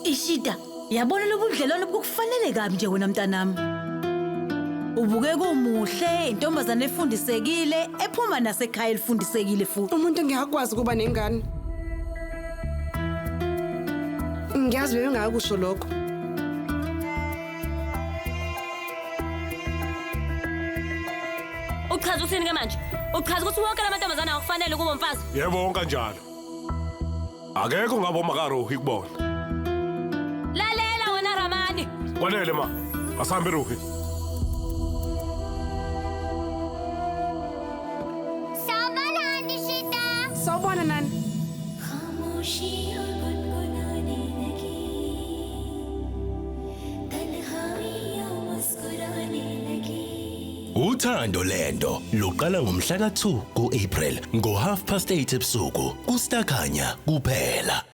Ishida, yabona lobu budlelwano bukufanele kabi nje wena mntanami. Ubukeka umuhle, intombazane efundisekile, ephuma nasekhaya elifundisekile futhi. Umuntu ngiyakwazi ukuba nengane. Ngiyazi bengingakusho lokho. Uchaza ukuthini ke manje? Uchaza ukuthi wonke lamantombazane akufanele kuba umfazi? Yebo wonke kanjalo. Akekho ngabo makaRuhi kubona. Lalela wena Ramani. Kwanele ma. Asambe Ruhi. Sawubona Nishita. Sawubona nani. खामोशियाँ गुनगुनाने लगी तन्हाइयाँ मुस्कुराने लगी Uthando lento luqala ngomhla ka-2 ku-April ngo-8:30 ebusuku kuStarkhanya kuphela.